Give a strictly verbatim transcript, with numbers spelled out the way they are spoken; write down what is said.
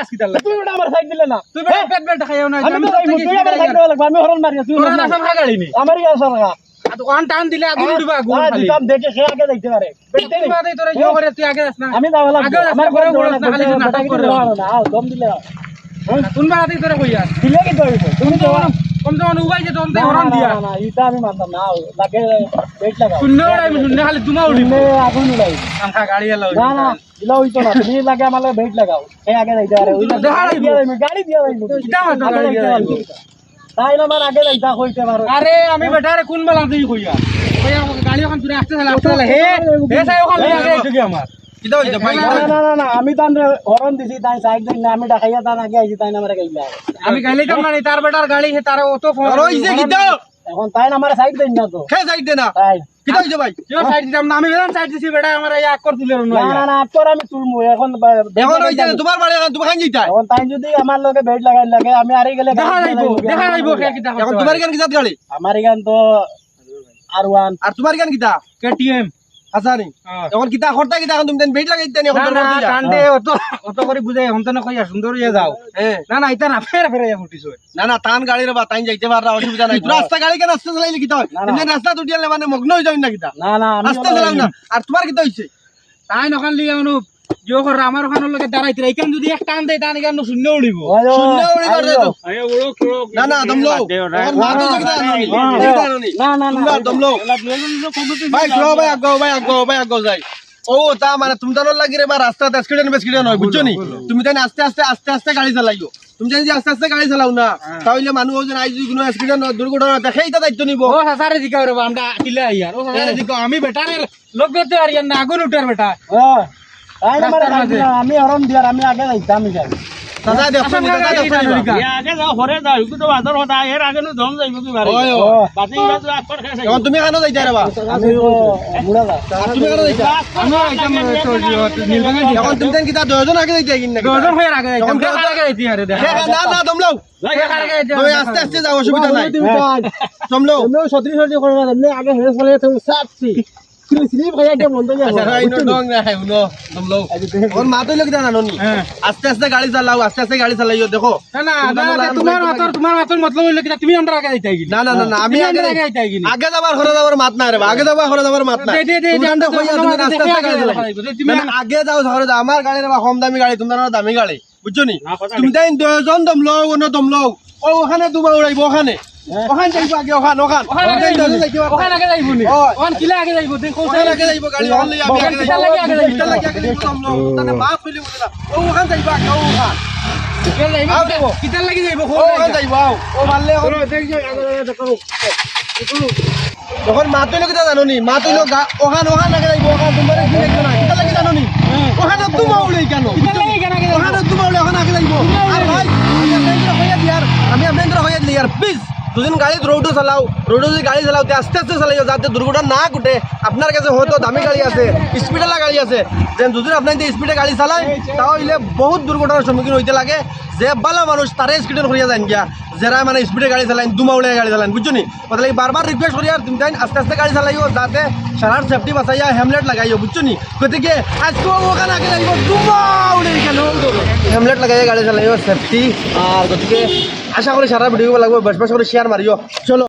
আজকে তাহলে। তুমি বেটা আমার সাইড দিলে না। তুই বেটা পেট বেটা খাইও না, আমি আমি তো তোর এই থেকে মুখ তুই আমার সাইড দেওয়া লাগবে, আমি হরন মারি আছি। তোর না সব গাড়ি নেই। আমার ইয়া সরগা। আর তো ওয়ান টান দিলে আগুন উঠবে, আগুন হ্যাঁ, খালি। দিতাম, দেখে সে আগে যাইতে পারে। কোন বাদে তোরা ইয়ে করে তুই আগে যাস না? আমি যাওয়া লাগবে। আগে যাস না, আমার পরে দম বলস না, খালি দেওয়া শুধু নাটক লাগবে, করে। না, না, আও, দম দিলে আও। কোন বাদে তোরা কই আর? দিলে কি করবো? তুমি তো কম সে কম উবাই যে দম না, হরন না, দিয়া। না, না, এটা আমি মানতাম না, আও, লাগে বেল্ট লাগাও। শূন্য উড়াই, শূন্য খালি ধুমা উড়িব। শূন্য আগুন উড়াই। আমা গাড়ি এলো। না, না, দিলে হইতো না, তুমি লাগে আমার লগে বেল্ট লাগাও। সে আগে যাইতে পারে, ওই দেখা গাড়ি লাগবো। দিয়া যাইবো, গাড়ি দিয়া যাইবো। কিতা মাতো আগে গাড়ি দিয়া যাইতে যাইবো? পারবো। তাই না, আমার আগে যাইতা কইতে পারো। আরে, আমি বেটারে কোন বেলা তুই কইয়া? কইয়া গাড়ি ওখান তুই আস্তে চালা, আস্তে চালা। হে, হে, সাই ওখান তুই আগে আইছো কি আমার? কিতা হইছে ভাই? না, না, না, না, না, আমি তান হরন দিছি, তাই সাইড দেন না, আমি ডাকাইয়া তান আগে আইছি, তাই না, আমার গাইলা। আমি গাইলে তো মানে তার বেটার গাড়ি, হে তার অত ফোন। আর ওই যে কিতা? এখন তাই না, আমার সাইড দেন না তো। কে সাইড দে না? তাই। কিতা হইছে ভাই? কেউ সাইড দিতাম না, আমি বেজান সাইড দিছি বেটা, আমার এই আক্কর তুলে না। না, না, না, আক্কর আমি তুলমু, এখন বা-, এখন ওই যে তোমার বাড়ি, এখন তুমি খান যাইতা? এখন তাই যদি আমার লগে বেল্ট লাগাই লাগে, আমি আরে গেলে দেখা গাড়ি যাইবো, চালাই দেখা যাইবো, কে কিতা এখন করতে তোমার পারে। এখান কিতা গাড়ি? আমার এখান তো আর ওয়ান। আর তোমার এখান কিতা? কেটিএম। হাসানি। হ্যাঁ। এখন কিতা করতা কিতা এখন তুমি দেন বেল্ট লাগাই দিতা নি এখন না, তোর না, মধ্যে যা। কান্দে অত, অত করে বুঝাই, হন্তা না কইয়া সুন্দর হইয়া যাও। হ্যাঁ। না, না, ইতা না, ফের ফের ইয়া ফুটিছ। না, না, তান গাড়ি রে বা, তাইন যাইতে পাররা, অসুবিধা নাই। তোরা আস্তা গাড়ি কেন আস্তে চালাইলে কিতা হয়? না, না। এমনি রাস্তা দুটিয়ালে মানে মগ্ন হয়ে যাবেন না কিতা? না, না, আমি আস্তে চালাও না। আর তোমার কিতা হইছে? তাই নখান লিয়া অনু, জিও কররা আমার ওখানোর লগে দাঁড়াইতে, এইখান যদি এক টান দেয়, তান এখান শূন্য উড়িব। ওই, ওই, শূন্য উড়িব রে তো। আরে, ওড়ো, ওড়ো, না, না, দমলো। বাদ দেও না। ওর মা তো দেখি না, না, না, না, না। না, না, না। তোমরা দমলো। ভাই, ভাই, আগাও, ভাই, আগাও, ভাই, আগাও যাই। ও, তা মানে তুমি তানোর লাগি রে বা রাস্তাত অ্যাক্সিডেন্ট ম্যাক্সিডেন্ট হয়, বুঝছো নি? তুমি তাই আস্তে আস্তে, আস্তে আস্তে গাড়ি চালাইও। তুমি যদি আস্তে আস্তে গাড়ি চালাও না, হ্যাঁ। তাহলে মানুষ ওজন আইজ কোনো অ্যাক্সিডেন্ট হয়, দুর্ঘটনা হয়, দেখেই তো দায়িত্ব নিব। ও, সাসারে জিকাও রে বা, আমরা কিলা আইয়ার। ও, সাসারে হ্যাঁ। জিকাও, আমি বেটারে লগ করতে পারি না, আগুন উঠার বেটা। হ্যাঁ। তাই না, মানে, রাস্তার মাঝে। না, আমি হরন দিয়ার, আমি আগে যাইতাম, আমি যাই। দাদা, দেখো, আসাম দাদা, কাকা, দেখো, এই দাদা। এ আগে যাও, হরে যাও, একটু তো বাজার হতা, এর আগে নু দম যাইব কি বাড়ি? ওই, ওই। ও। বাকি ইয়া তো আক্কর শেষ হয়ে গেল। এখন তুমি খানো যাইতায় রে বা? আমি তো বুড়া যা। আর তুমি খানো যাইতায়? আমি আইতাম, ওই তো, ওই তো, নীলগঞ্জ এখন তুমি দেন কিতা দুইজন আগে যাইতায় কিনা? দুইজন হয়ে আগে যাইতাম। এখন কে আগে যাইতে আরে দেখ। কে, না, না, দম লও। কে আগে যাইতে? তুমি আস্তে আস্তে যাও, অসুবিধা নাই। তুমি তো আগে। দম লও। এমনি সত্যি সত্যি করে না, এমনি আগে হেরে চলে তুমি সাপসি। তুমি স্লিপ হয়ে গেছে বন্ধ হয়ে আচ্ছা, যাবে। ভাই, নো, নো, না, নো, দম লও। আচ্ছা, ঠিক আছে। ওর মা তো লোক জানো নি? হ্যাঁ। আস্তে আস্তে গাড়ি চালাও, আস্তে আস্তে গাড়ি চালাইও, দেখো। না, না, না, না, না, না, তোমার মাতর, তোমার মাতর মতলব হইলো কিতা, তুমি আমরা আগে যাইতায় কিনা? না, না, না, না, আমি তুমি আগে আমরা যাই। আগে যাইতায় কিনা? আগে যাবার, ঘরে যাবার মাত নাই রে বা, আগে যাবার, ঘরে যাবার মাত নাই। দে, দে, দে, তুমি দে, আমরা দে, কইয়া দে, তুমি দে, আস্তে আস্তে দে, গাড়ি দে, চালাইও। দে, তুমি না, না, আগে যাও, ঘরে যাও, আমার গাড়ি রে বা কম দামি গাড়ি, তোমরা দামি গাড়ি। বুঝছো নি? না, কথা তুমি তাই দুইজন দম লও, অন্য দম লও। ও, ওখানে দুমা উড়াইবো, ওখানে। হ্যাঁ। ওখানে যাইবো আগে, ওখানে, ওখানে। ওখানে আগে ওখানে যাইবো। যাইতে পারবো। ওখানে আগে যাইবো নি? ও। ওখানে কিলা আগে যাইবো? তুই কোন ওখানে আগে যাইবো, গাড়ি ওখানে লইয়া আমি আগে যাইবো। কিতার লাগি আগে যাইবো? কিতার লাগি আগে যাইবো, দম লও। তাহলে মাছ হইলে বুঝে না। ও, ওখানে যাইবো আগে, ও, ওখানে। কিতার লাগি আও যাইবো? কিতার লাগি যাইবো? ও, ওখানে যাইবো, আও। ও, মারলে, ও। চলো, দেখি, আগে, আগে, আগে, আগে। যখন মাত হইলো কিতা জানো নি? মাত হইলো গা-, ওখান, ওখান আগে যাইবো, ওখান তোমার একদিন দেখবে না। কিতা লাগি জানো নি? হ্যাঁ। ওখানে তুমা উড়ে কেন? কিতা লাগি কেন আগে যাইবো? ওখানে তুমা উড়ে, ওখান আগে যাইবো। তুমা আর উড়ে। ভাই, আমি আপনাদের হইয়া দিয়ার, আমি আপনাদের হইয়া দিয়ার, please, দুদিন গাড়ি রোডও চালাও, রোডও যদি গাড়ি চালাও, তে আস্তে আস্তে চালাইও, যাতে দুর্ঘটনা না ঘটে। আপনার কাছে হয়তো দামি গাড়ি আছে, স্পিডওয়ালা গাড়ি আছে, যেন দুদিন আপনার যদি স্পিডে গাড়ি চালায়, তাহলে বহুত দুর্ঘটনার সম্মুখীন হইতে লাগে। যে ভালা মানুষ, তারে accident করিয়া যাইন গিয়া, যারা মানে স্পিডে গাড়ি চালাইন, দুমা উড়ে গাড়ি চালাইন, বুঝছো নি? ওদের লাগি বারবার request করি, আর তুমি তাইন আস্তে আস্তে গাড়ি চালাইও, যাতে সারার safety বাঁচাইয়া helmet লাগাইও, বুঝছো নি? গতিকে আজকে ওখান আগে যাইবো, দুমা উড়ে গেল। Helmet লাগাইয়া গাড়ি চালাইও, safety। আর গতিকে আশা করি সারা video লাগবো, বেশ বেশ করে share মারিও। চলো।